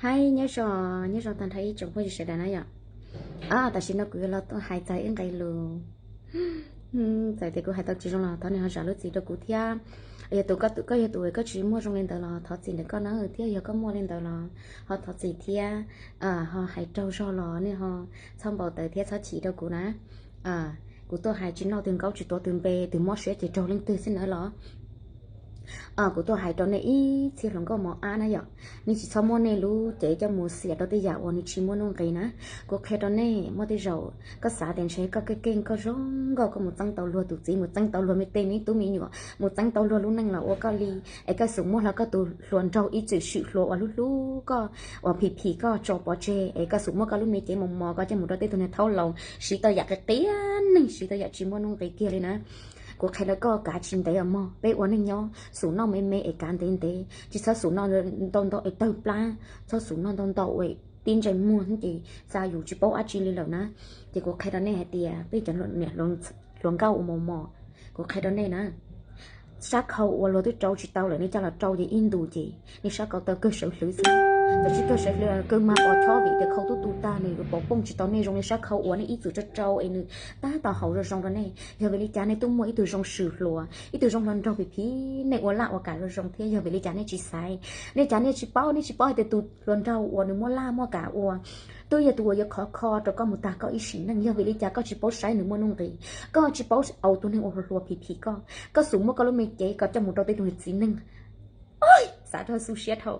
Hi, nyob zoo, nyob zoo tag nrho ib tsoom phooj ywg sawv daws na yom. Tam sim no kuv yuav los tuaj hais txog ib nqe lus. Txawm tias kuv hais tau tsis zoo los thov nej ho zam lub txim rau kuv thiab. Yog tus koj, koj yog tus koj tsis muaj zoo li ntawd los thov txim ntawm koj na, thiab yog koj muaj li ntawd los ho thov txim thiab. Ho hais raug zog los nej ho txhob npau taws thiab txhob chim rau kuv na. Kuv tuaj hais tsis noj twg nkaub tsis tuav twg npe, twg mob siab ces raug leej twg xwb na los. Kuv tuaj hais rau nej ib txhia hluas nkauj mos ab na yom, nej tsis txhob muab nej lub cev coj mus xiam rau tej yam uas nws tsis muaj nuj nqis na. Kuv qhia rau nej, muaj tej zaum koj xav tias ntshe koj keej keej koj zoo nkauj, koj mus txeeb tau luag tus txiv, mus txeeb tau luag me tej me tub me nyuam, mus txeeb tau luag lub neej los ua koj li, es koj xub muab hlo koj tus hluas nraug ib txwm swm hluas uas hlub hlub koj, uas phim phim koj tso pov tseg, es koj xub muab koj lub me cev mos mos koj coj mus rau tej tug niag thaub laus siv tau yam qia qia neeg, siv tau yam tsis muaj nuj nqis kiag li na. Kuv qhia rau koj, kav tsis ntev os mog, peb ua neej nyob xub noj me me es kav ntev ntev, tsis txhob xub noj ntau ntau es tawg plab, txhob xub noj ntau ntau es tib ntsej muag ces xa yus tsis paub dab tsi li lawm na. Ces kuv qhia rau nej hais tias peb cov niam hluas nkauj uas mos mos, kuv qhia rau nej na, sab khau uas luag twb rau tsis tau lawm nej coj los rau ces ib ntus ces nej sab khau tau kawg sawv hlwv xwb. Txawm tsis kawg sawv hlwv, kawg mag pos chob vim tias khau tub tu tag nws yuav pov pooj tsis tau nej zoo li sab khau uas nej ib txwm rau rau es nws tab tom haus zoo zoo rau nej. Yog vim li cas nej twb muaj ib tug zoo swm hluas, ib tug zoo hluas nraug phim phim, nej ua laj ua kam zoo zoo thiab, yog vim li cas nej tsis xaiv? Nej cas nej tsis paub, nej tsis paub hais tias tus hluas nraug uas nws muaj laj muaj kam ua twb yog tus uas yuav khov kho rau koj mus tag koj ib sim neej? Yog vim li cas koj tsis paub saib nws muaj nuj nqis? Koj tsis paub au tus neeg uas hluas hluas phim phim koj, koj xub muab koj lub me cev koj coj mus rau tej tug txiv neej, xav rau xu siab dhau,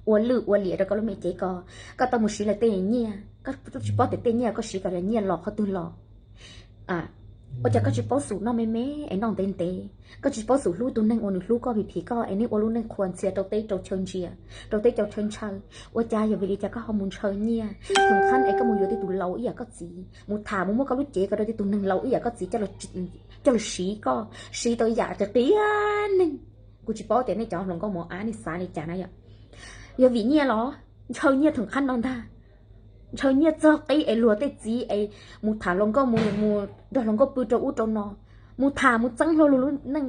ua lwj ua liam rau koj lub me cev ko, koj tau mus siv lawv tej nyiaj, koj tsis paub tias tej nyiaj koj siv ko yog nyiaj los qhov twg los. Ua cas koj tsis paub xub noj me me es noj ntev ntev? Koj tsis paub xub hlub tus neeg uas nws hlub koj phim phim koj es nej ua lub neej qhuas ntxhias rau teb rau chaw ntsia, rau teb rau chaw ntshaw? Ua cas yog vim li cas koj ho mus ntshaw nyiaj theem qhab es koj mus yuav tej tus laus ib yam koj txiv, mus tham mus muab koj lub cev ko rau tej tus neeg laus ib yam koj txiv coj los siv koj, siv tau yam qia qia neeg? Kuv tsis paub tias nej cov hluas nkauj mos ab nej xav li cas na yom. Yog vim nyiaj los ntshaw nyiaj theem qhab no ntag, ntshaw nyiaj txog qib es luag tej txiv es mus tham hluas nkauj, mus mus nrog hluas nkauj pw rau ub rau no, mus tham mus txeeb luag luag lub neej.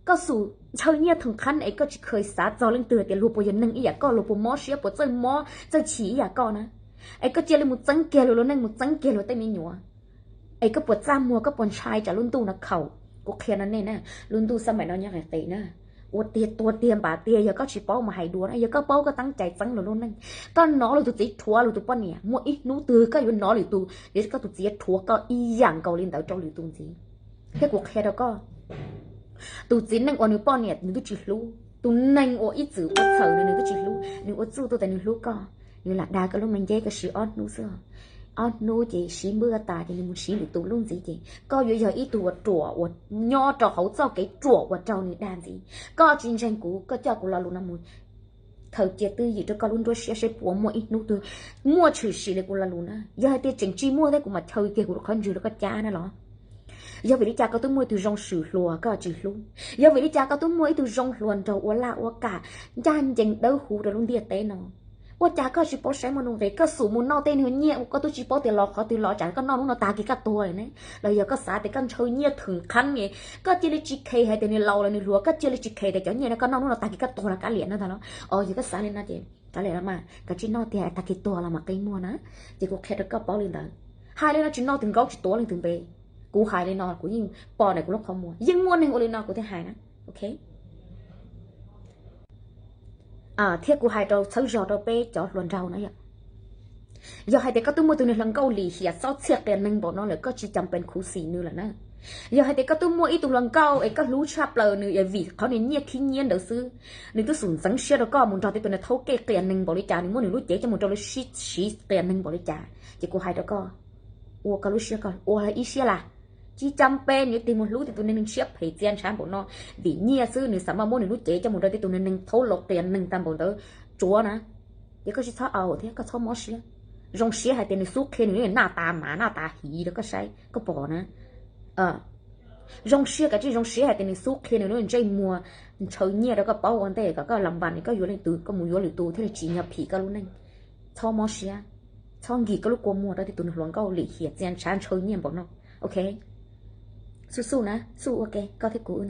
Koj xub ntshaw nyiaj theem qhab es koj tsis kheev xav txog leej twg tias luag puas yog neeg ib yam koj, luag puas mob siab, puas txawj mob txawj chim ib yam koj na. Es koj cia li mus txeeb kiag luag lub neej, mus txeeb kiag luag tej me nyuam. Es koj puas txaj muag, koj puas ntshai tsam lub ntuj no khaum? Kuv qhia rau nej na, lub ntuj xab maim no nyob qis qis na. Ua tiag tuag tiag npam tiag, yog koj tsis paub mas hais dua na, yog koj paub koj teeb cai txeeb luag lub neej. Koj hnov luag tus txiv rhuav luag tus poj niam, muaj ib hnub twg koj yuav hnov lwm tus, yog koj tus txiv rhuav koj ib yam nkaus li ntawd rau lwm tus ntxiv. Thiab kuv qhia rau koj, tus txiv neej uas nws poj niam nws twb tsis hlub, tus neeg uas ib txwm ua txhawm nws, nws twb tsis hlub, nws ua txuj tuaj tias nws hlub koj, nws lam dag koj lub me nceb koj siv ob hnub xwb. Ob hnub ces siv npwb tas ces nws mus siv lwm tus lub ntxiv ces koj yuav yog ib tug uas ruam uas nyob rau hauv txoj kev ruam uas raug nws dag ntxiv. Koj tsis ntseeg kuv, koj coj kuv lo lus no mus khaws cia twj ywm rau koj lub nruab siab seb puas muaj ib hnub twg muaj tshwm sim li kuv lo lus na. Yog hais tias tseem tsis muaj thiab kuv mam chaw kiag kuv lub qhov ntswg rau koj cab na los. Yog vim li cas koj twb muaj ib tug zoo swm hluas koj tsis hlub? Yog vim li cas koj twb muaj ib tug zoo hluas nraug ua laj ua kam ncaj ncees dawb huv rau lub ntiaj teb no? Ua cas koj tsis paub saib muaj nuj nqis, koj xub mus noj tej nyiaj uas koj twb tsis paub tias los qhov twg los, tsam koj noj hnub no tag kis koj tuag lawm ne? Los yog koj xav tias koj ntshaw nyiaj theem qhab es koj cia li tsis kheev hais tias nws laus los nws hluas, koj cia li tsis kheev tias cov nyiaj no koj noj hnub no tag kis koj tuag los kav liam no ntag los? Os, yog koj xav li no ces kav liam los mas, koj tsis noj tiag, tag kis tuag los mam qi muag na. Ces kuv qhia rau koj paub li ntawd. Hais li no tsis noj twg nkaub tsis tuav leej twg npe. Kuv hais li no kuv yeej pom ntawm kuv lub qhov muag, yeej muaj neeg ua li no kuv thiaj hais na. Ok. Thiab kuv hais rau txhawb zog rau peb cov hluas nraug na yom. Yog hais tias koj twb muaj tus niag hluas nkauj lim hiam xob txhiaj qias neeg npaum no lawm, koj tsis cam pees khuv xim nws lawm na. Yog hais tias koj twb muaj ib tug hluas nkauj es koj hlub tshaj plaws nws es vim qhov niag nyiaj khib nyiab ntawd xwb, nws twb xub ntxeev siab rau koj mus nrog tej tus niag thaub kej qias neeg npaum li cas, nws muab nws lub cev coj mus rau lawv sib siv qias neeg npaum li cas, ces kuv hais rau koj, ua koj lub siab, koj ua ib siab las. Tsis cam pees nws tig mus hlub tej tus niag neeg siab phem txia ntshav npaum no, vim nyiaj xwb nws xav mas muab nws lub cev coj mus rau tej tus niag neeg thaub laus qias neeg tag npaum ntawd tsuav na. Ces koj tsis txhob au thiab koj txhob mob siab. Zoo siab hais tias nws xub qhia nws lub naj tas mav naj tas hiv rau koj saib koj pom na. Zoo siab, kav tsij zoo siab hais tias nws xub qhia nws lub ntsej muag ntshaw nyiaj rau koj paub ua ntej kom koj las npas, koj yuav leej twg koj mus yuav lwm tus thiaj li tsim nyog phim koj lub neej. Txhob mob siab, txhob nkim koj lub kua muag rau tej tus niag hluas nkauj lim hiam txia ntshav ntshaw nyiaj npaum no. Ok, xub xub na, xub ua ke koj thiab kuv na.